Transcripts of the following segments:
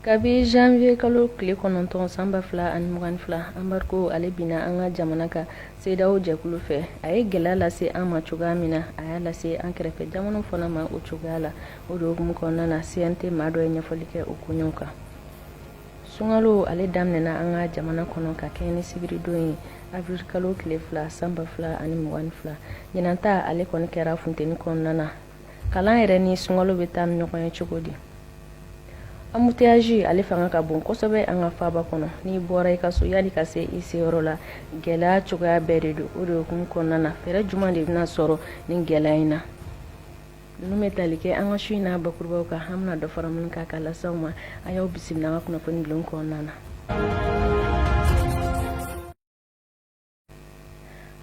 Kabi janvier kalo tile 9 san 2022, embargo ale binna an ka jamana kan CEDEAO jɛkulu fɛ. A ye gɛlɛya lase an ma cogoya min na, a y'a lase an kɛrɛfɛ jamanaw fana ma o cogoya la. O de hukumu kɔnɔna na, CNT maa dɔ ye ɲɛfɔli kɛ o koɲɛw kan. Sunkalo ale daminɛna an ka jamana kɔnɔ ka kɛɲɛ ni sibiridon ye, avril kalo tile 2 san 2022. Ɲinan ta ale kɔni kɛra funteni kɔnɔna na. Kalan yɛrɛ ni sunkalo bɛ taa ni ɲɔgɔn ye cogo di? Embouteillage ale fanga ka bon kosɛbɛ an ka faaba kɔnɔ. N'i bɔra i ka so, yanni ka se i seyɔrɔ la, gɛlɛya cogoya bɛɛ de don. O de hukumu kɔnɔna na, fɛɛrɛ jumɛn de bɛna sɔrɔ nin gɛlɛya in na? Ninnu bɛ tali kɛ an ka su in na bakurubaw kan, an bɛna dɔ fara minnu kan ka lase aw ma. A y'aw bisimila an ka kunnafoni bulon kɔnɔna na.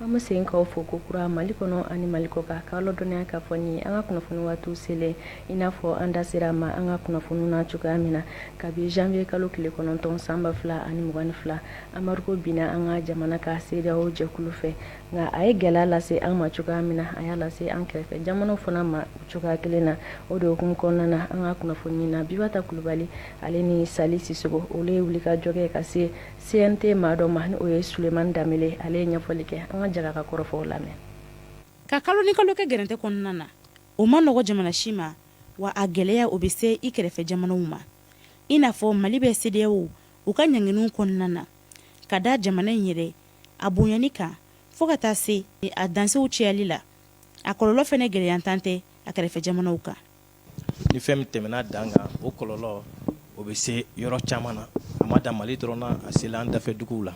An bɛ segin k'aw fo kokura Mali kɔnɔ ani Mali kɔkan, k'aw ladɔnniya k'a fɔ nin an ka kunnafoni waatiw selen, i n'a fɔ an da sera a ma an ka kunnafoni na cogoya min na. Kabi janvier kalo tile 9 san 2022, embargo binna an ka jamana kan CEDEAO jɛkulu fɛ. Nka a ye gɛlɛya lase an ma cogoya min na, a y'a lase an kɛrɛfɛ jamanaw fana ma o cogoya kelen na. O de hukumu kɔnɔna na, an ka kunnafoni na, Bibata Kulubali ale ni Sali Sisoko, olu ye wulikajɔ kɛ ka se CNT maa dɔ ma, ni o ye Sulemani Danbele. Ale ye ɲɛfɔli kɛ. An ka jɛ k'a ka kɔrɔfɔw lamɛn. Ka kalo ni kalo kɛ gɛrɛntɛ kɔnɔna na, o ma nɔgɔ jamana si ma, wa a gɛlɛya o bɛ se i kɛrɛfɛ jamanaw ma. I n'a fɔ Mali bɛ CEDEAO u ka ɲanginiw kɔnɔna na, ka da jamana in yɛrɛ a bonyani kan fo ka taa se a dansew cayali la, a kɔlɔlɔ fana gɛlɛyantan tɛ a kɛrɛfɛ jamanaw kan. Ni fɛn min tɛmɛna dan kan, o kɔlɔlɔ o bɛ se yɔrɔ caman na. A ma dan Mali dɔrɔn na, a sela an dafɛ duguw la.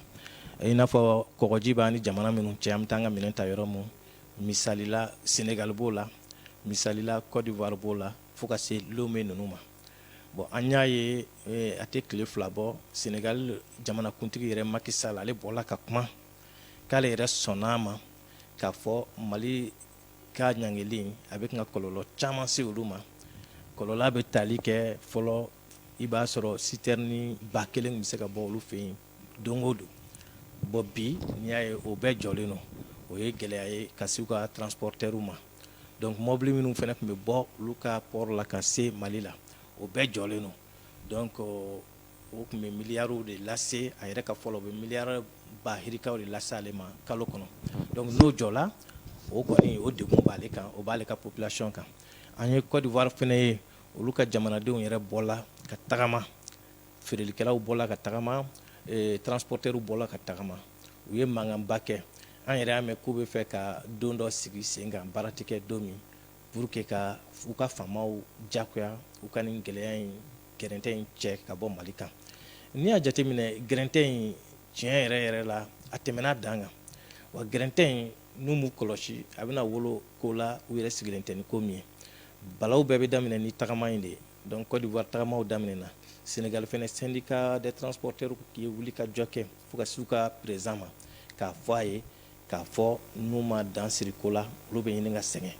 I n'a fɔ kɔgɔji b'an ni jamana minnu cɛ, an bɛ taa an ka minɛn ta yɔrɔ min, misali la Sénégal b'o la, misali la Côte d'Ivoire b'o la, fo ka se Lomé ninnu ma. Bon, an y'a ye a tɛ tile 2 bɔ, Sénégal jamanakuntigi yɛrɛ Macky Sall, ale bɔra ka kuma k'ale yɛrɛ sɔnna a ma k'a fɔ Mali ka ɲangili a bɛ ka kɔlɔlɔ caman se olu ma. Kɔlɔlɔ bɛ tali kɛ fɔlɔ, i b'a sɔrɔ citerne 1000 bɛ se ka bɔ olu fɛ yen don o don. Bon, bi n'i y'a ye o bɛɛ jɔlen don, o ye gɛlɛya ye ka se u ka transporteurs ma. Donc mobili minnu fana tun bɛ bɔ olu ka port la ka se Mali la, o bɛɛ jɔlen don. Donc o tun bɛ miliyariw de lase a yɛrɛ ka fɔlɔ, o bɛ miliyari ba hirikaw de lase ale ma kalo kɔnɔ. Donc n'o jɔla, o kɔni o degun b'ale kan, o b'ale ka population kan. An ye Côte d'Ivoire fana ye, olu ka jamanadenw yɛrɛ bɔla ka tagama, feerelikɛlaw bɔla ka tagama, transporteurs bɔla ka tagama, u ye mankanba kɛ. An yɛrɛ y'a mɛn k'u bɛ fɛ ka don dɔ sigi sen kan, baara tɛ kɛ don min, pour que ka u ka faamaw jagoya u ka nin gɛlɛya in, gɛrɛntɛ in cɛ ka bɔ Mali kan. N'i y'a jateminɛ, gɛrɛntɛ in tiɲɛ yɛrɛ yɛrɛ la, a tɛmɛna dan kan. Wa gɛrɛntɛ in, n'u m'u kɔlɔsi, a bɛna wolo ko la u yɛrɛ sigilen tɛ ni ko min ye. Balawu bɛɛ bɛ daminɛ ni tagama in de ye. Donc Côte d'Ivoire tagamaw daminɛna, Sénégal fana syndicat des transporteurs ye wuli ka jɔ kɛ fo ka s'u ka président ma k'a fɔ a ye k'a fɔ n'u ma dan siri ko la, olu bɛ ɲini ka sɛgɛn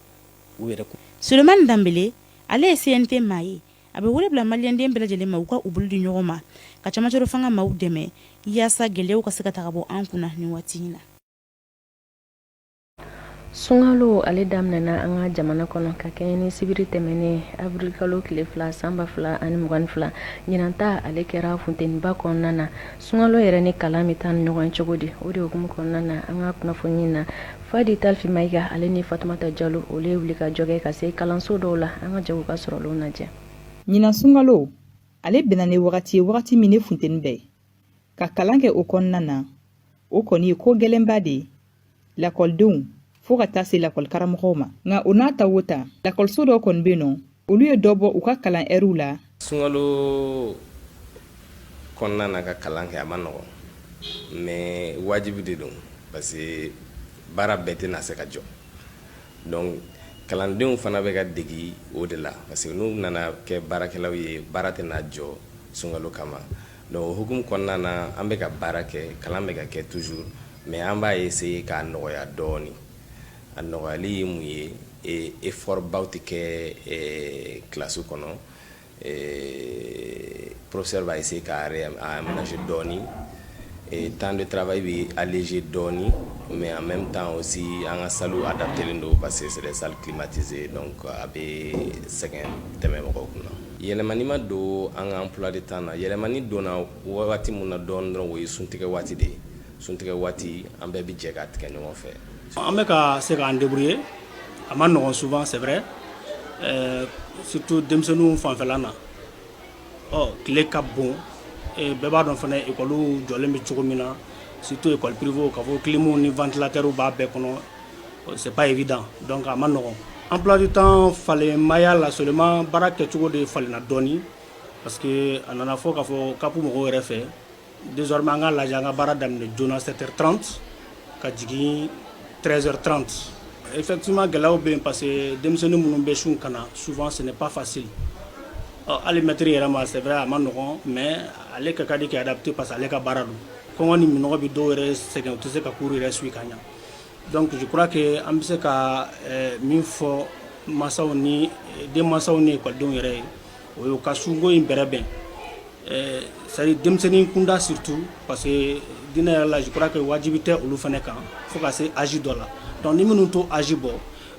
u yɛrɛ. Sulemani Danbele, ale ye CNT maa ye. A bɛ wele bila maliyɛnden bɛɛ lajɛlen ma, u ka u bolo di ɲɔgɔn ma ka camancɛrɔ fanga maaw dɛmɛ yaasa gɛlɛyaw ka se ka taga bɔ an kunna nin waati in na. Sunkalo ale daminɛna an ka jamana kɔnɔ ka kɛɲɛ ni sibiri tɛmɛnen, avril kalo tile 2 san 2022. Ɲinan ta ale kɛra funteniba kɔnɔna na. Sunkalo yɛrɛ ni kalan bɛ taa ni ɲɔgɔn ye cogo di? O de hukumu kɔnɔna na, an ka kunnafoni na, Fadi Talifi Mayiga ale ni Fatumata Jalo, olu ye wuli ka jɔ kɛ ka se kalanso dɔw la. An ka jɛ k'u ka sɔrɔlenw lajɛ. Ɲinan sunkalo ale bɛnna ni wagati ye, wagati min ni funteni bɛ ka kalan kɛ o kɔnɔna na, o kɔni ye ko gɛlɛnba de ye lakɔlidenw fo ka taa se lakɔlikaramɔgɔw ma. Nka o n'a ta o ta, lakɔliso dɔw kɔni bɛ yen nɔ, olu ye dɔ bɔ u ka kalan ɛriw la. Sunkalo kɔnɔna na, ka kalan kɛ, a ma nɔgɔn, mais wajibi de don, parce que baara bɛɛ tɛna se ka jɔ. Donc kalandenw fana bɛ ka degi o de la, parce que n'u nana kɛ baarakɛlaw ye, baara tɛna jɔ sunkalo kama. Donc o hukumu kɔnɔna na, an bɛ ka baara kɛ, kalan bɛ ka kɛ toujours, mais an b'a essayer k'a nɔgɔya dɔɔni. A nɔgɔyali ye mun ye? Effort baw tɛ kɛ classe kɔnɔ. Professeur b'a essayer k'a aménager dɔɔni, temps de travail bɛ alléger dɔɔni. Mais en même temps aussi, an ka sallew adaptélen don parce que c'est des salles climatisées, donc a bɛ sɛgɛn tɛmɛ mɔgɔw kunna. Yɛlɛmani ma don an ka emploi de temps na. Yɛlɛmani donna wagati mun na dɔɔni dɔrɔn, o ye suntigɛ waati de ye. Suntigɛ waati, an bɛɛ bɛ jɛ k'a tigɛ ɲɔgɔn fɛ. An bɛ ka se k'an débrouiller. A ma nɔgɔn souvent, c'est vrai, surtout denmisɛnninw fanfɛla na. Ɔ tile ka bon, bɛɛ b'a dɔn fana école jɔlen bɛ cogo min na, surtout école privée, k'a fɔ clim ni ventilateur b'a bɛɛ kɔnɔ, c'est pas évident. Donc a ma nɔgɔn. Emploi du temps falen ma y'a la, seulement baara kɛcogo de falenna dɔɔni, parce que a nana fɔ k'a fɔ CAP mɔgɔw yɛrɛ fɛ, désormais an k'a lajɛ an ka baara daminɛ joona 7h30 ka jigin 13h30. Effectivement, gɛlɛyaw bɛ yen, parce que denmisɛnnin minnu bɛ sun ka na souvent, ce n'est pas facile. Ɔ hali maître yɛrɛ ma, c'est vrai, a ma nɔgɔn, mais ale ka di k'i adapté, parce que ale ka baara don. Kɔngɔ ni minɔgɔ bɛ dɔw yɛrɛ sɛgɛn, u tɛ se ka cours yɛrɛ suit ka ɲa. Donc je crois que an bɛ se ka min fɔ mansaw ni denmansaw ni ekɔlidenw yɛrɛ ye, o ye u ka sunko in bɛrɛbɛn, c'est à dire denmisɛnnin kunda surtout, parce que diinɛ yɛrɛ la, je crois que wajibi tɛ olu fana kan fo ka se âge dɔ la. Donc ni minnu t'o âge bɔ,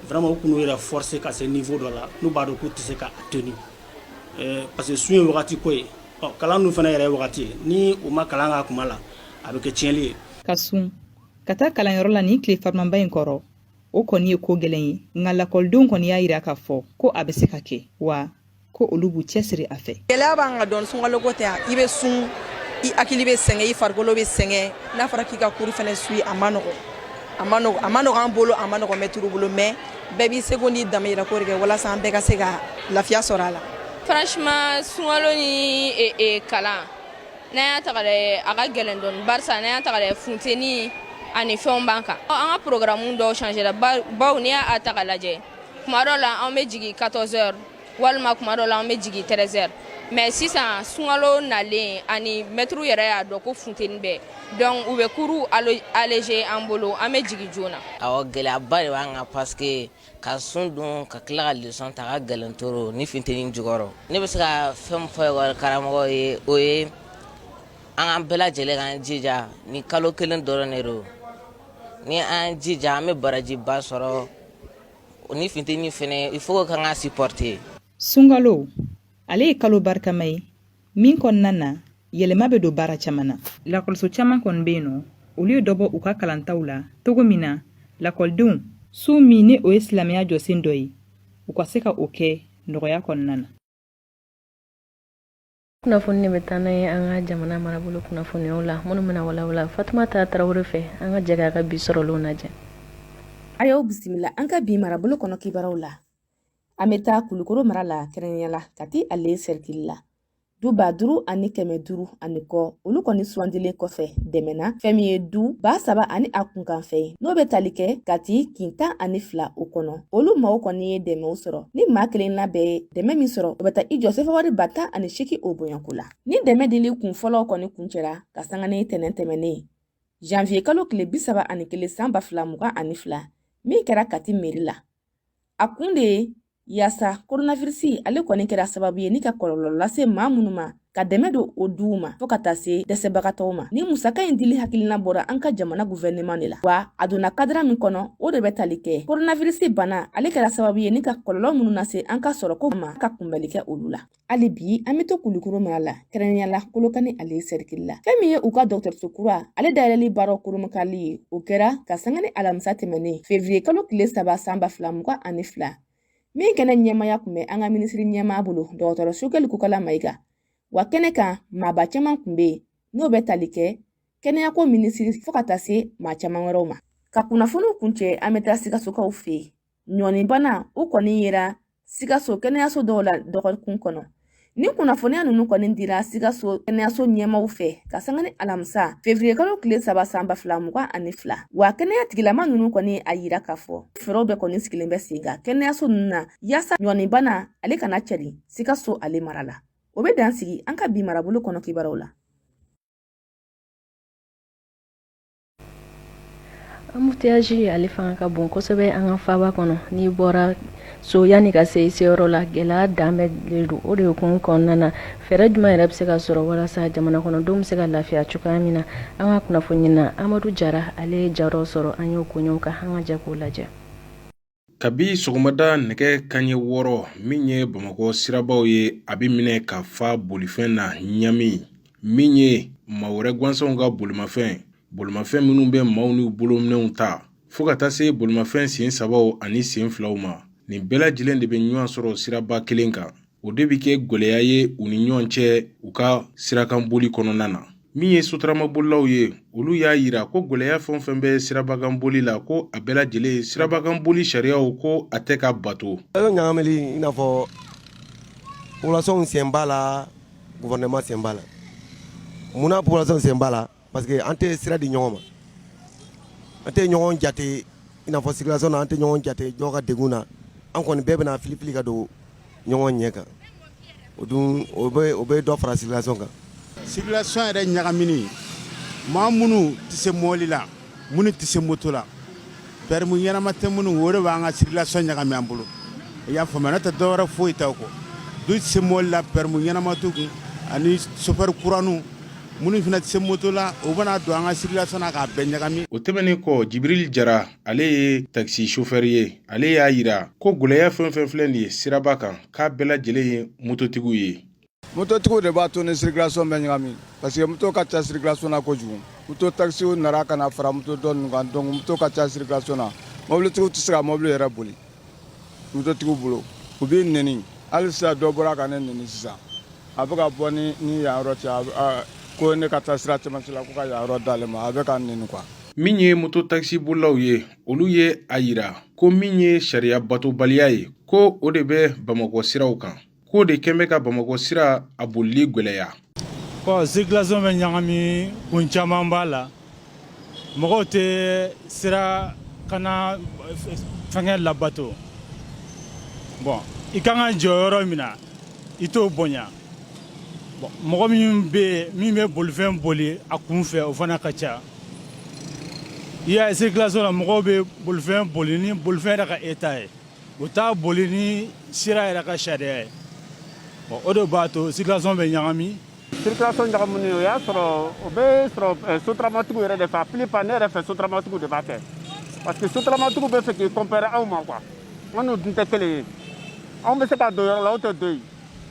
vraiment u kan'u yɛrɛ forcer ka se niveau dɔ la n'u b'a dɔn k'u tɛ se ka tenir, parce que sun ye wagati ko ye. Ɔ kalan dun fana yɛrɛ ye wagati ye, ni u ma kalan k'a kuma la, a bɛ kɛ tiɲɛli ye. Ka sun ka taa kalanyɔrɔ la nin tile farimanba in kɔrɔ, o kɔni ye ko gɛlɛn ye, nka lakɔlidenw kɔni y'a yira k'a fɔ ko a bɛ se ka kɛ, wa ko olu b'u cɛsiri a fɛ. Gɛlɛya b'an kan dɔɔni. Sunkaloko tɛ, i bɛ sun, i hakili bɛ sɛgɛn, i farikolo bɛ sɛgɛn. N'a fɔra k'i ka cours fɛnɛ suit, a ma nɔgɔn, a ma nɔgɔn, a ma nɔgɔn an bolo, a ma nɔgɔn mɛtiriw bolo, mais bɛɛ b'i seko n'i damayira ko de kɛ walasa an bɛɛ ka se ka lafiya sɔrɔ a la. Franchement, sunkalo ni kalan, n'an y'a ta ka lajɛ, a ka gɛlɛn dɔɔni, barisa n'an y'a ta ka lajɛ, funteni ani fɛnw b'an kan. An ka programme dɔw changé la, bawo n'i y'a ta ka lajɛ, kuma dɔw la an bɛ jigin 14 heures, walima kuma dɔw la an bɛ jigin 13 heures. Mais sisan, sunkalo nalen ani mɛtiriw yɛrɛ y'a dɔn ko funteni bɛ, donc u bɛ cours allégé an bolo, an bɛ jigin joona. Awɔ, gɛlɛyaba de b'an kan, parce que ka sun dun ka tila ka leçon ta, a ka gɛlɛn trop ni funteni jukɔrɔ. Ne bɛ se ka fɛn min fɔ ekɔli karamɔgɔw ye, o ye an k'an bɛɛ lajɛlen k'an jija. Ni kalo kelen dɔrɔn de don, ni an jija, an bɛ barajiba sɔrɔ. Ni funteni fɛnɛ, il faut k'an ka supporter. Sunkalo ale ye kalo barikama ye min kɔnɔna na yɛlɛma bɛ don baara caman na. Lakɔliso caman kɔni bɛ yen nɔ, olu ye dɔ bɔ u ka kalantaw la cogo min na lakɔlidenw sun min ni o ye silamɛya jɔsen dɔ ye, u ka se ka o kɛ nɔgɔya kɔnɔna na. Kunnafoni de bɛ taa n'a ye an ka jamana marabolo kunnafoniyaw la, minnu bɛna walawala Fatumata Tarawele fɛ. An ka jɛ k'a ka bi sɔrɔlenw lajɛ. A y'aw bisimila an ka bi marabolo kɔnɔ kibaruyaw la. An bɛ taa Kulukoro mara la, kɛrɛnkɛrɛnnenya la Kati ale sɛrikili la. Du 5500 ani kɔ, olu kɔni sugandilen kɔfɛ dɛmɛ na, fɛn min ye du 3000 ani a kunkanfɛn, n'o bɛ tali kɛ Kati kin 12 o kɔnɔ, olu maaw kɔni ye dɛmɛw sɔrɔ. Ni maa kelenna bɛɛ ye dɛmɛ min sɔrɔ, o bɛ taa i jɔ sefa wari 18,000 o bonyako la. Ni dɛmɛ dili kun fɔlɔw kɔni kuncɛra ka sanga ni tɛnɛn tɛmɛnen janvier kalo tile 31 san 2022, min kɛra Kati mairie la. A kun de ye yaasa koronavirisi ale kɔni kɛra sababu ye ni ka kɔlɔlɔ lase maa minnu ma, ka dɛmɛ don o duw ma fɔɔ ka taa se dɛsɛbagatɔw ma. Ni musaka in dili hakilina bɔra an ka jamana guvɛrɛnɛman de la, wa a donna kadira min kɔnɔ, o de bɛ tali kɛ koronavirisi bana ale kɛra sababu ye ni ka kɔlɔlɔ minnu lase an ka sɔrɔko ma, ka kunbɛli kɛ olu la. Hali bi an bɛ to Kulukoro mara la, kɛrɛnkɛrɛnnenya la Kolokani ale sɛrikili la. Fɛn min ye u ka dɔgɔtɔrɔso kura ale dayɛlɛli baaraw koromakali ye, o kɛra ka sanga ni alamisa tɛmɛnen fevriye kalo tile 3 san 2022, min kɛnɛ ɲɛmaya tun bɛ an ka minisiri ɲɛmaa bolo, dɔgɔtɔrɔ Sogɛli Kokala Mayiga. Wa kɛnɛ kan, maaba caman tun bɛ yen, n'o bɛ tali kɛ kɛnɛyako minisiri fo ka taa se maa caman wɛrɛw ma. Ka kunnafoniw kuncɛ, an bɛ taa Sikasokaw fɛ yen. Ɲɔnibana o kɔni yera Sikaso kɛnɛyaso dɔw la dɔgɔkun kɔnɔ. Ni kunnafoniya ninnu kɔni dira Sikaso kɛnɛyaso ɲɛmaaw fɛ ka sanga ni alamisa fevriye kalo tile 3 san 2022. Wa kɛnɛya tigilama ninnu kɔni a yira k'a fɔ fɛɛrɛw bɛɛ kɔni sigilen bɛ sen kan kɛnɛyaso ninnu na, yaasa ɲɔnibana ale kana cari Sikaso ale mara la. O bɛ dan sigi an ka bi marabolo kɔnɔ kibaruyaw la. Embouteillage ale fanga ka bon kosɛbɛ an ka faaba kɔnɔ. N'i bɔra So yanni ka se i seyɔrɔ la, gɛlɛya dan bɛɛ de don. O de hukumu kɔnɔna na, fɛɛrɛ jumɛn yɛrɛ bɛ se ka sɔrɔ walasa jamana kɔnɔdenw bɛ se ka lafiya cogoya min na? An ka kunnafoni na Amadu Jara, ale ye ja dɔ sɔrɔ an y'o koɲɛw kan. An ka jɛ k'o lajɛ. Kabi sɔgɔmada nɛgɛ kanɲɛ 6, min ye Bamakɔ sirabaw ye, a bɛ minɛ ka fa bolifɛn na ɲami, min ye maa wɛrɛ gansanw ka bolimafɛn, bolimafɛn minnu bɛ maaw n'u bolominɛnw ta, fo ka taa se bolimafɛn sen sabaw ani sen filaw ma. Nin bɛɛ lajɛlen de bɛ ɲɔgɔn sɔrɔ siraba kelen kan. O de bɛ kɛ gɛlɛya ye u ni ɲɔgɔn cɛ u ka sirakan boli kɔnɔna na. Min ye sotaramabolilaw ye, olu y'a yira ko gɛlɛya fɛn o fɛn bɛ sirabakan boli la, ko a bɛɛ lajɛlen sirabakan boli sariyaw, ko a tɛ ka bato. Ɲagamili, i n'a fɔ population sen b'a la, gouvernement sen b'a la. Munna population sen b'a la? Parce que an tɛ sira di ɲɔgɔn ma, an tɛ ɲɔgɔn jate. I n'a fɔ circulation na, an tɛ ɲɔgɔn jate jɔ ka degun na. An kɔni bɛɛ bɛna filifili ka don ɲɔgɔn ɲɛ kan. O dun, o bɛ dɔ fara circulation kan. Circulation yɛrɛ ɲagamini, maa minnu tɛ se mɔbili la, minnu tɛ se moto la, permis ɲɛnama tɛ minnu, o de b'an ka circulation ɲagami an bolo. I y'a faamuya? N'o tɛ, dɔwɛrɛ foyi t'aw kɔ. Du tɛ se mɔbili la, permis ɲɛnama t'u kun, ani chauffeur kuraninw minnu fana tɛ se moto la, o bɛna don an ka circulation na k'a bɛɛ ɲagami. O tɛmɛnen kɔ, Jibril Jara, ale ye taxi chauffeur ye. Ale y'a yira ko gɛlɛya fɛn fɛn filɛ nin ye siraba kan, k'a bɛɛ lajɛlen ye mototigiw ye. Mototigiw de b'a to ni circulation bɛ ɲagami, parce que moto ka ca circulation na kojugu. Moto taxiw nana ka na fara moto dɔ ninnu kan, donc moto ka ca circulation na. Mobilitigiw tɛ se ka mobili yɛrɛ boli mototigiw bolo, u b'i neni. Hali sisan, dɔ bɔra ka ne neni sisan, a bɛ ka bɔ ni yan yɔrɔ cɛ, ko ne ka taa sira cɛmancɛ la, ko ka yan yɔrɔ d'ale ma. A bɛ ka neni quoi. Min ye moto taxi bolilaw ye, olu ye a yira ko min ye sariya batobaliya ye, ko o de bɛ Bamakɔ siraw kan, k'o de kɛn bɛ ka Bamakɔ sira a bolili gwɛlɛya. Bon, circulation bɛ ɲagami, kun caman b'a la. Mɔgɔw tɛ sira kana fɛnkɛ labato. Bon, i kan ka jɔ yɔrɔ min na, i t'o bonya. Bon, mɔgɔ min bɛ min bɛ bolifɛn boli a kun fɛ, o fana ka ca. I y'a ye, circulation na, mɔgɔw bɛ bolifɛn boli ni bolifɛn yɛrɛ ka état ye, u t'a boli ni sira yɛrɛ ka sariya ye. Bon, o de b'a to circulation bɛ ɲagami. Circulation ɲagamuni, o y'a sɔrɔ, o bɛ sɔrɔ sotaramatigiw yɛrɛ de fɛ. A plupart, ne yɛrɛ fɛ, sotaramatigiw de b'a kɛ, parce que sotaramatigiw bɛ fɛ k'i comparer anw ma quoi. An n'u dun tɛ kelen ye. Anw bɛ se ka don yɔrɔ la, aw tɛ don yen.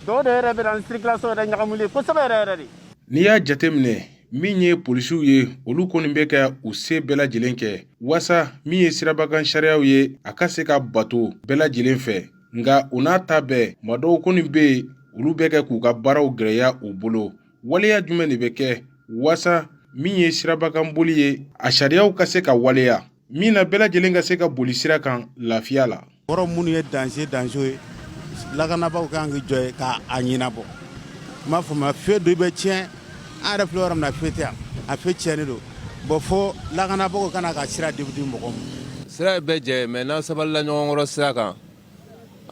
Dɔw de yɛrɛ bɛ na ni circulation yɛrɛ ɲagamuli ye kosɛbɛ yɛrɛ yɛrɛ de. N'i y'a jateminɛ, min ye polisiw ye, olu kɔni bɛ ka u se bɛɛ lajɛlen kɛ waasa min ye sirabakan sariyaw ye, a ka se ka bato bɛɛ lajɛlen fɛ. Nka o n'a ta bɛɛ, maa dɔw kɔni bɛ yen, olu bɛ kɛ k'u ka baaraw gɛlɛya u bolo. Waleya jumɛn de bɛ kɛ waasa min ye sirabakan boli ye, a sariyaw ka se ka waleya, min na bɛɛ lajɛlen ka se ka boli sira kan lafiya la? Yɔrɔ minnu ye danger danger ye, lakanabaaw kan k'i jɔ ye k'a ɲɛnabɔ. N b'a fɔ ma, feu dɔ bɛ tiɲɛ. An yɛrɛ filɛ yɔrɔ min na, feu tɛ yan, a feu tiɲɛnen don. Bon, fo lakanabagaw kana ka sira di di mɔgɔw ma. Sira ye bɛɛ jɛ, mais n'an sabalila ɲɔgɔn kɔrɔ sira kan,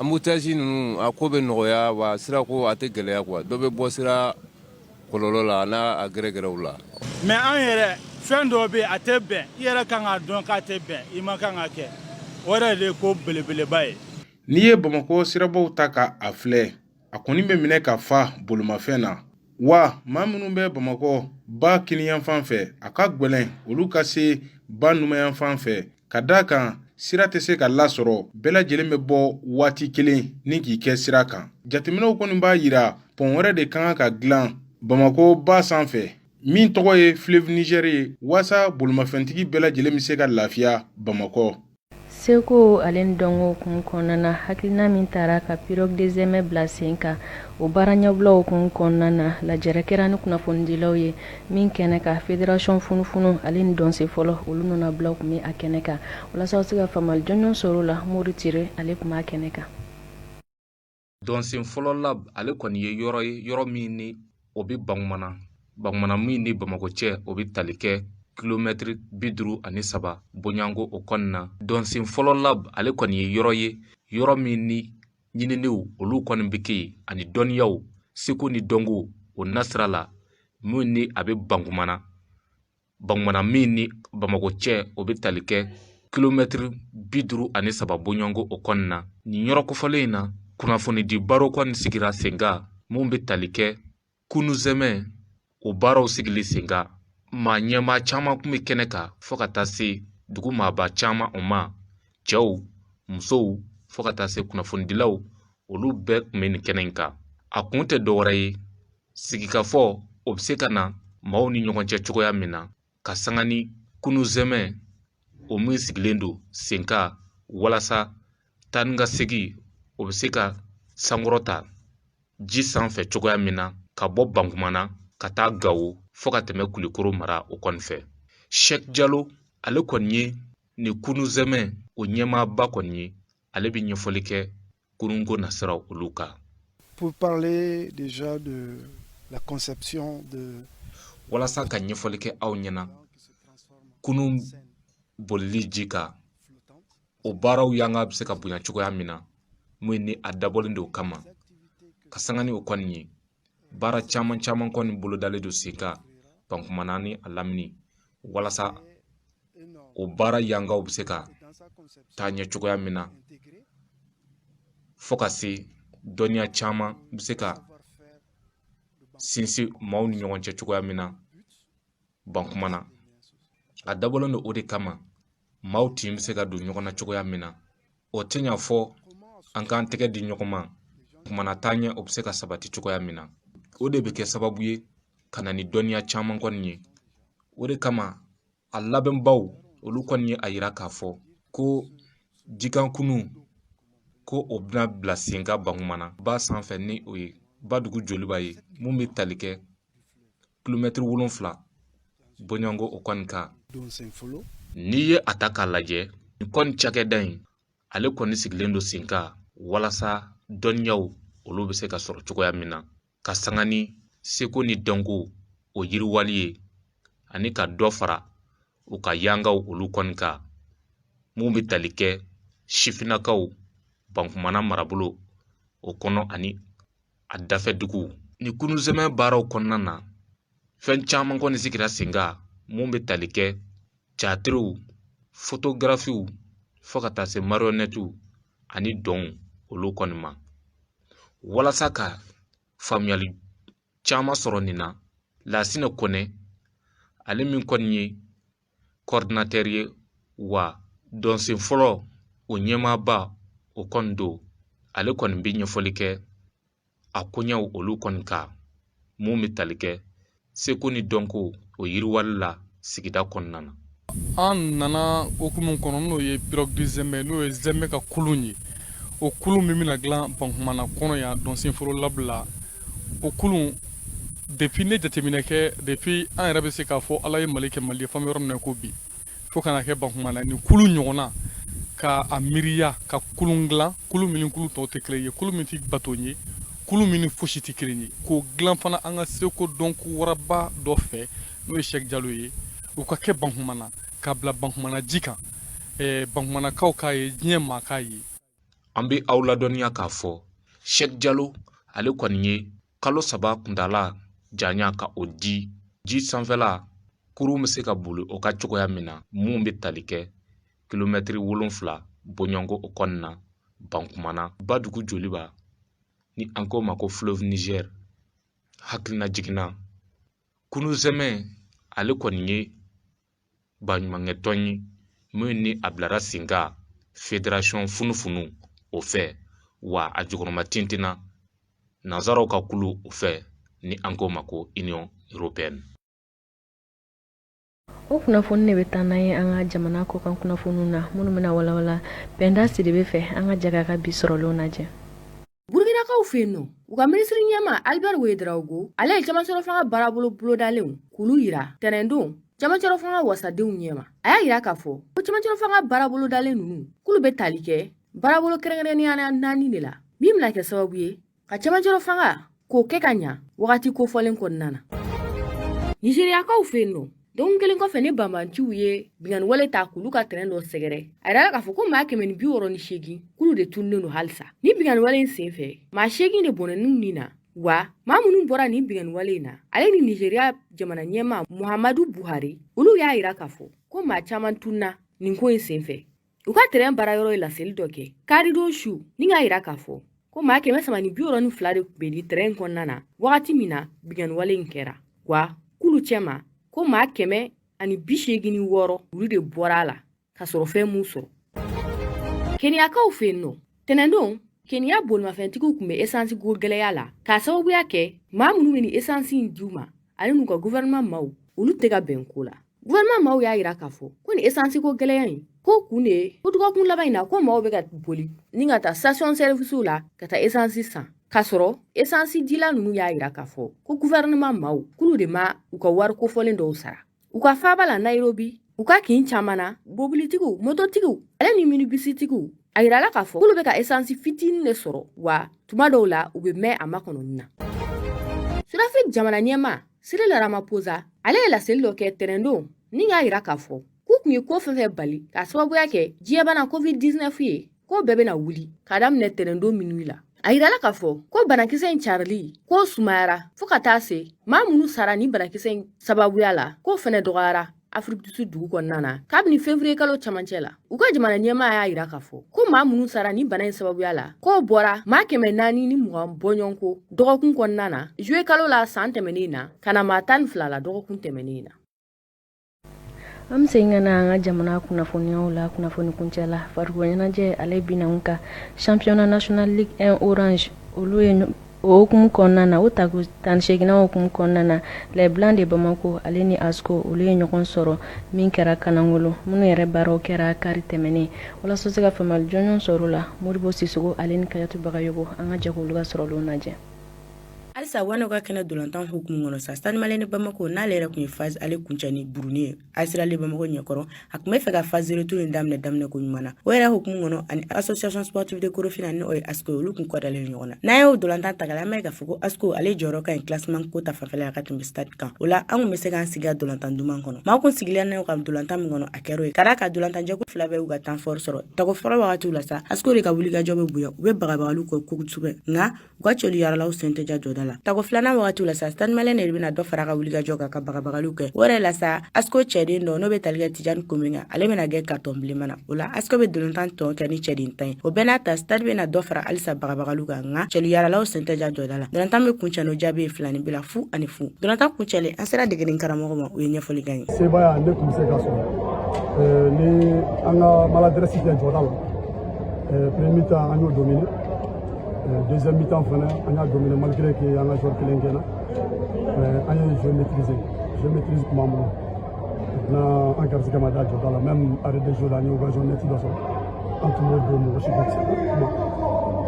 embouteillage ninnu a ko bɛ nɔgɔya wa, sira ko a tɛ gɛlɛya quoi. Dɔ bɛ bɔ sira kɔlɔlɔ la n'a a gɛrɛgɛrɛw la. Mais an yɛrɛ, fɛn dɔw bɛ yen, a tɛ bɛn. I yɛrɛ kan k'a dɔn k'a tɛ bɛn, i ma kan ka kɛ. O yɛrɛ de ye ko belebeleba ye. N'i ye Bamakɔ sirabaw ta ka a filɛ, a kɔni bɛ minɛ ka fa bolimafɛn na wa. Maa minnu bɛ Bamakɔ ba kiniyanfan fɛ, a ka gwɛlɛn olu ka se ba numanyanfan fɛ, ka d'a kan sira tɛ se ka lasɔrɔ. Bɛɛ lajɛlen bɛ bɔ waati kelen ni k'i kɛ sira kan. Jateminɛw kɔni b'a yira pɔn wɛrɛ de ka kan ka dilan Bamakɔ ba sanfɛ, min tɔgɔ ye Fleuve Niger ye, waasa bolimafɛntigi bɛɛ lajɛlen bɛ se ka lafiya Bamakɔ. Seko ale ni dɔnko kun kɔnɔna na, hakilina min taara ka pirogue deuxième bila sen kan, o baara ɲɛbila kun kɔnɔna na, lajɛrɛ kɛra ni kunnafonidilaw ye min kɛnɛ kan, fédération funufunu ale ni dɔnsen fɔlɔ, olu nɔnabila tun bɛ a kɛnɛ kan. Walasa se ka faamuyali jɔnjɔn sɔrɔ la, Mori Ture, ale tun b'a kɛnɛ kan. Dɔnsen fɔlɔ lab, ale kɔni ye yɔrɔ ye, yɔrɔ min ni o bɛ Bankumana. Bankumana min ni Bamakɔ cɛ, o bɛ tali kɛ kilomɛtiri 53 bonyanko o kɔni na. Dɔnsen fɔlɔ lab, ale kɔni ye yɔrɔ ye, yɔrɔ min ni ɲininiw olu kɔni bɛ kɛ yen, ani dɔnniyaw, seko ni dɔnko o nasira la, min ni a bɛ Bankumana. Bankumana min ni Bamakɔ cɛ, o bɛ tali kɛ kilomɛtiri 53 bɔɲɔgɔnko o kɔni na. Nin yɔrɔ kofɔlen in na, kunnafonidi baro kɔni sigira sen kan mun bɛ tali kɛ kunuzɛmɛ o baaraw sigili sen kan. Maa ɲɛmaa caman tun bɛ kɛnɛ kan fo ka taa se dugu maaba caman o ma, cɛw, musow, fo ka taa se kunnafonidilaw, olu bɛɛ tun bɛ nin kɛnɛ in kan. A kun tɛ dɔwɛrɛ ye, sigikafɔ o bɛ se ka na maaw ni ɲɔgɔn cɛ cogoya min na, ka sanga ni kunuzɛmɛ o min sigilen don sen kan walasa taa ni ka segin o bɛ se ka sankɔrɔta ji sanfɛ cogoya min na, ka bɔ Bankumana ka taa Gawo fo ka tɛmɛ Kulikoro mara o kɔni fɛ. Sɛki Jalo ale kɔni ye nin kunuzɛmɛ o ɲɛmaaba kɔni ye, ale bɛ ɲɛfɔli kɛ kurunko nasiraw olu kan. Pour parler déjà de la conception de Walasa ka ɲɛfɔli kɛ aw ɲɛna kunun bolili ji kan, o baaraw yanga bɛ se ka bonya cogoya min na, min ni a dabɔlen don o kama, ka sanga ni o kɔni ye, baara caman caman kɔni bolodalen don sen kan Bankumana ni a lamini, walasa o baara yangaw bɛ se ka taa ɲɛ cogoya min na, fo ka se dɔnniya caman bɛ se ka sinsin maaw ni ɲɔgɔn cɛ cogoya min na Bankumana. A dabɔlen don o de kama, maaw tin bɛ se ka don ɲɔgɔn na cogoya min na. O tɛ ɲa fɔ an k'an tɛgɛ di ɲɔgɔn ma, kumana taa ɲɛ o bɛ se ka sabati cogoya min na. O de bɛ kɛ sababu ye ka na ni dɔnniya caman kɔni ye. O de kama a labɛnbaw olu kɔni ye a yira k'a fɔ ko jikankunun ko o bɛna bila sen kan Bankumana ba sanfɛ, ni o ye Badugu Joliba ye, mun bɛ tali kɛ kilomɛtiri 7 bɔɲɔgɔnko o kɔni kan. N'i ye a ta k'a lajɛ, nin kɔni cakɛda in ale kɔni sigilen don sen kan walasa dɔnniyaw olu bɛ se ka sɔrɔ cogoya min na, ka sanga ni seko ni dɔnko o yiriwali ye, ani ka dɔ fara u ka yangaw olu kɔni kan, mun bɛ tali kɛ sifinnakaw Bankumana marabolo o kɔnɔ ani a dafɛ duguw. Nin kunuzɛmɛ baaraw kɔnɔna na, fɛn caman kɔni sigira sen kan mun bɛ tali kɛ catiriw, fotogarafiw, fo ka taa se mariyɔnɛtiw ani dɔnw olu kɔni ma. Walasa ka faamuyali caman sɔrɔ nin na, Lasinɛ Kɔnɛ, ale min kɔni ye coordinateur ye wa dɔnsen fɔlɔ o ɲɛmaaba o kɔni don, ale kɔni bɛ ɲɛfɔli kɛ a koɲɛw olu kɔni kan, mun bɛ tali kɛ seko ni dɔnko o yiriwali la sigida kɔnɔna na. An nana hukumu kɔnɔ, n'o ye pirogue du Zɛmɛ, n'o ye Zɛmɛ ka kulun ye. O kulun min bɛna dilan Bankumana kɔnɔ yan, Dɔnsen Fɔlɔ Lab la, o kulun, depuis ne jateminɛ kɛ, depuis an yɛrɛ bɛ se k'a fɔ Ala ye Mali kɛ Mali ye f'an bɛ yɔrɔ min na ko bi, fo ka na kɛ Bankumana ni kulun ɲɔgɔnna, ka a miiriya ka kulun dilan, kulun min ni kulun tɔw tɛ kelen ye, kulun min tɛ bato ye, kulun min ni fosi tɛ kelen ye, k'o dilan fana an ka seko dɔnko waraba dɔ fɛ, n'o ye Sɛki Jalo ye, u ka kɛ Bankumana, k'a bila Bankumana ji kan, Bankumanakaw k'a ye, diɲɛ maa k'a ye. An bɛ aw ladɔnniya k'a fɔ Sɛki Jalo ale kɔni ye kalo 3 kuntaala janya ka o di ji sanfɛla kurun bɛ se ka boli o ka cogoya min na, mun bɛ tali kɛ kilomɛtiri 7 bɔɲɔgɔnko o kɔni na Bankumana Badugu Joliba, ni an k'o ma ko fleuve Niger. Hakilina jiginna, kunuzɛmɛ ale kɔni ye baɲumankɛtɔn ye min ni a bilara sen kan fédération funufunu o fɛ, wa a jukɔrɔma tintinna nansaraw ka kulu o fɛ, ni an k'o ma ko Union européenne. O kunnafoni de bɛ taa n'an ye an ka jamana kɔkan kunnafoniw na, minnu bɛna walawala Pɛnda Sidibe fɛ. An ka jɛ k'a ka bi sɔrɔlenw lajɛ. Burkinakaw fɛ yen nɔ, u ka minisiri ɲɛmaa Albert Ouedraogo, ale ye camancɛrɔ fanga baarabolo bolodalenw k'olu yira tɛnɛndon camancɛrɔ fanga wasadenw ɲɛma. A y'a yira k'a fɔ ko camancɛrɔ fanga baarabolodalen ninnu k'olu bɛ tali kɛ baarabolo kɛrɛnkɛrɛnnenya naani de la, min bɛna kɛ sababu ye ka camancɛrɔ fanga k'o kɛ ka ɲa wagati kofɔlen kɔnɔna na. Nizeriyakaw fɛ yen nɔ, dɔgɔkun kelen kɔfɛ ni banbanciw ye binkanni wale ta k'olu ka tɛrɛn dɔ sɛgɛrɛ, a yirala k'a fɔ ko maa 168 k'olu de tununnen don halisa. Ni binkanni wale in sen fɛ, maa 8 de bɔnɛn'u ni na, wa maa minnu bɔra nin binkanni wale in na, ale ni Nizeriya jamana ɲɛmaa Muhammadu Buhari, olu y'a yira k'a fɔ ko maa caman tununa. nin ko in senfɛ. U ka tɛrɛn baarayɔrɔ ye laseli dɔ kɛ karidon su ni k'a yira k'a fɔ ko maa 362 de tun bɛ nin tɛrɛn in kɔnɔna na wagati min na binkanniwale in kɛra, wa k'olu cɛma ko maa 186 olu de bɔra a la k'a sɔrɔ fɛn m'u sɔrɔ. Keniyakaw fɛ yen nɔ, tɛnɛndon Keniya bolimafɛntigiw tun bɛ esansi ko gɛlɛya la k'a sababuya kɛ maa minnu bɛ nin esansi in d'u ma ani n'u ka gouvernement maaw, olu tɛ ka bɛn ko la. Gouvernement maaw y'a yira k'a fɔ ko nin esansi ko gɛlɛya in ko kun de ye ko dɔgɔkun laban in na ko maaw bɛ ka boli ni ka taa station service la ka taa esansi san, k'a sɔrɔ esansi dila ninnu y'a yira k'a fɔ ko gouvernement maaw k'olu de ma u ka wari kofɔlen dɔw sara. U ka faaba la Nairobi, u ka kin caman na, bobilitigiw, mototigiw ale ni minibusitigiw, a yirala k'a fɔ k'olu bɛ ka esansi fitinin de sɔrɔ, wa tuma dɔw la u bɛ mɛn a makɔnɔni na. Sudafiriki jamana ɲɛmaa Cyril Ramaphosa, ale ye laseli dɔ kɛ tɛnɛndon ni k'a yira k'a fɔ k'u tun ye ko fɛn fɛn bali k'a sababuya kɛ diɲɛbana COVID-19 ye, k'o bɛɛ bɛna wuli k'a daminɛ tɛnɛndon minuit la. A yirala k'a fɔ ko banakisɛ in carili k'o sumayara fo ka taa se maa minnu sara ni banakisɛ in sababuya la, k'o fɛnɛ dɔgɔyara Afrique du Sud dugu kɔnɔna na kabini février kalo camancɛ la. U ka jamana ɲɛmaa y'a yira k'a fɔ ko maa minnu sara ni bana in sababuya la, k'o bɔra maa 420 bɔɲɔgɔnko dɔgɔkun kɔnɔna na juillet kalo la san tɛmɛnen na ka na maa 12 la dɔgɔkun tɛmɛnen na. An bɛ segin ka na an ka jamana kunnafoniyaw la. Kunnafoni kuncɛ la, farikolo ɲɛnajɛ ale bɛna kan championnat national ligue 1 orange, olu ye o hukumu kɔnɔna na, o tako 18nan hukumu kɔnɔna na, les Blancs de Bamako ale ni ASCO, olu ye ɲɔgɔn sɔrɔ min kɛra Kanangolo, minnu yɛrɛ baaraw kɛra kari tɛmɛnen. Walasa se ka faamuyali jɔnjɔn sɔrɔ o la, Modibo Sisoko ale ni Kayatu Bagayogo, an ka jɛ k'olu ka sɔrɔlenw lajɛ. Halisa Wanɛ ka kɛnɛ dolantan hukumu kɔnɔ sa, Stade Malien de Bamako n'ale yɛrɛ tun ye phase aller kuncɛ ni buruni ye AS Real de Bamako ɲɛkɔrɔ, a tun bɛ fɛ ka phase retour in daminɛ daminɛ ko ɲuman na. O yɛrɛ hukumu kɔnɔ, ani Association Sportive de Korofina ni o ye ASCO ye, olu tun kɔdalen ɲɔgɔn na. N'an y'o dolantan ta k'a lajɛ, an b'a ye k'a fɔ ko ASCO ale jɔyɔrɔ ka ɲi classement ko ta fanfɛla la ka tɛmɛ Stade kan. O la an tun bɛ se k'an sigi ka dolantan duman kɔnɔ. Maa kun sigilen n'o ka dolantan min kɔnɔ, a kɛra o ye. Ka d'a kan dolantanjɛkulu fila bɛɛ y'u ka temps fort sɔrɔ. Tako fɔlɔ wagatiw la sa, ASCO de ka wulikajɔ bɛ bonya, u bɛ bagabagaliw kɛ kosɛbɛ, nka u ka celu yaralaw sen tɛ ja jɔda la. Tako filanan wagatiw la sa, Stade Malien de bɛna dɔ fara ka wulikajɔ kan ka bagabagaliw kɛ. O yɛrɛ la sa, ASCO cɛden dɔ n'o bɛ tali kɛ Tijani Komi kan, ale bɛna gɛn carton bilenman na. O la ASCO bɛ dolantan tɔ kɛ ni cɛden 10 ye. O bɛɛ n'a ta, Stade bɛna dɔ fara halisa bagabagaliw kan, nka celu yaralaw sen tɛ ja jɔda la. Dolantan bɛ kuncɛ n'o jaabi ye 2 bila 0 ani 0. Dolantan kuncɛlen, an sera degeden karamɔgɔ ma, o ye ɲɛfɔli k'an ye. Sebaaya ne tun bɛ se ka sɔrɔ ni an ka maladresse kɛ jɔda la. Premier mi-temps, an y'o dominer. Deuxième mi-temps fana, an y'a dominer malgré que an ka joueur kelen gɛnna, mais an ye jeu maîtriser, jeu maîtrise tun b'an bolo. Maintenant, an garisɛgɛ ma da jɔda la. Même arrêt de jeu la, an ye occasion nette dɔ sɔrɔ, an tun b'o don, mɔgɔ si tɛ se kuma.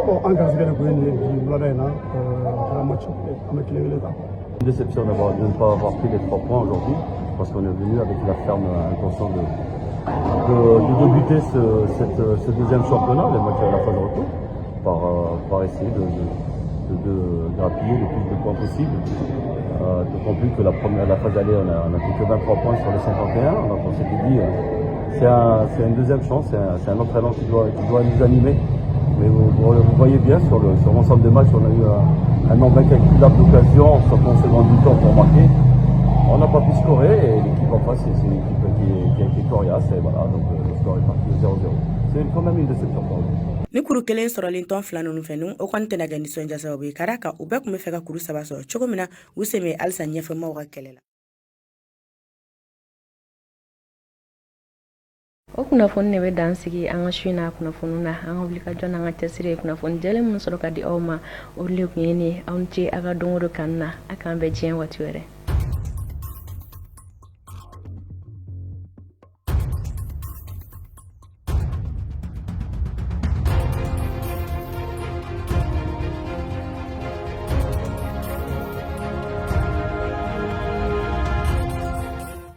Bon, an garisɛgɛ de tun ye nin ye bi wulada in na. Kɛra match an bɛ kelen kelen ta. Une déception de ne pas avoir pris les trois points aujourd'hui, parce qu'on est venu avec la ferme intention de débuter ce deuxième championnat, les matchs à la phase retour, par essayer de grappiller le plus de points possible. D'autant plus que la phase aller, on a fait que 23 points sur les 51. Donc on s'était dit, c'est une deuxième chance, c'est un entraînement qui doit nous animer. Mais vous voyez bien, sur l'ensemble des matchs, on a eu un nombre incalculable d'occasions, surtout en seconde mi-temps pour marquer. On n'a pas pu scorer et l'équipe en face, c'est une équipe qui a été coriace. Et voilà, donc le score est parti de 0-0. C'est quand même une déception pour nous. Ni kuru kelen sɔrɔlen tɔn fila ninnu fɛ, o kɔni tɛna kɛ nisɔndiya sababu ye, ka d'a kan u bɛɛ tun bɛ fɛ ka kuru saba sɔrɔ cogo min na u sen bɛ halisa ɲɛfɛmaw ka kɛlɛ la. O kunnafoni de bɛ dan sigi an ka su in na kunnafoni na. An ka wulikajɔ n'an ka cɛsiri ye kunnafoni jɛlen minnu sɔrɔ ka di aw ma, o de tun ye nin. Aw ni ce a ka don o don kanu na. A k'an bɛn diɲɛ waati wɛrɛ.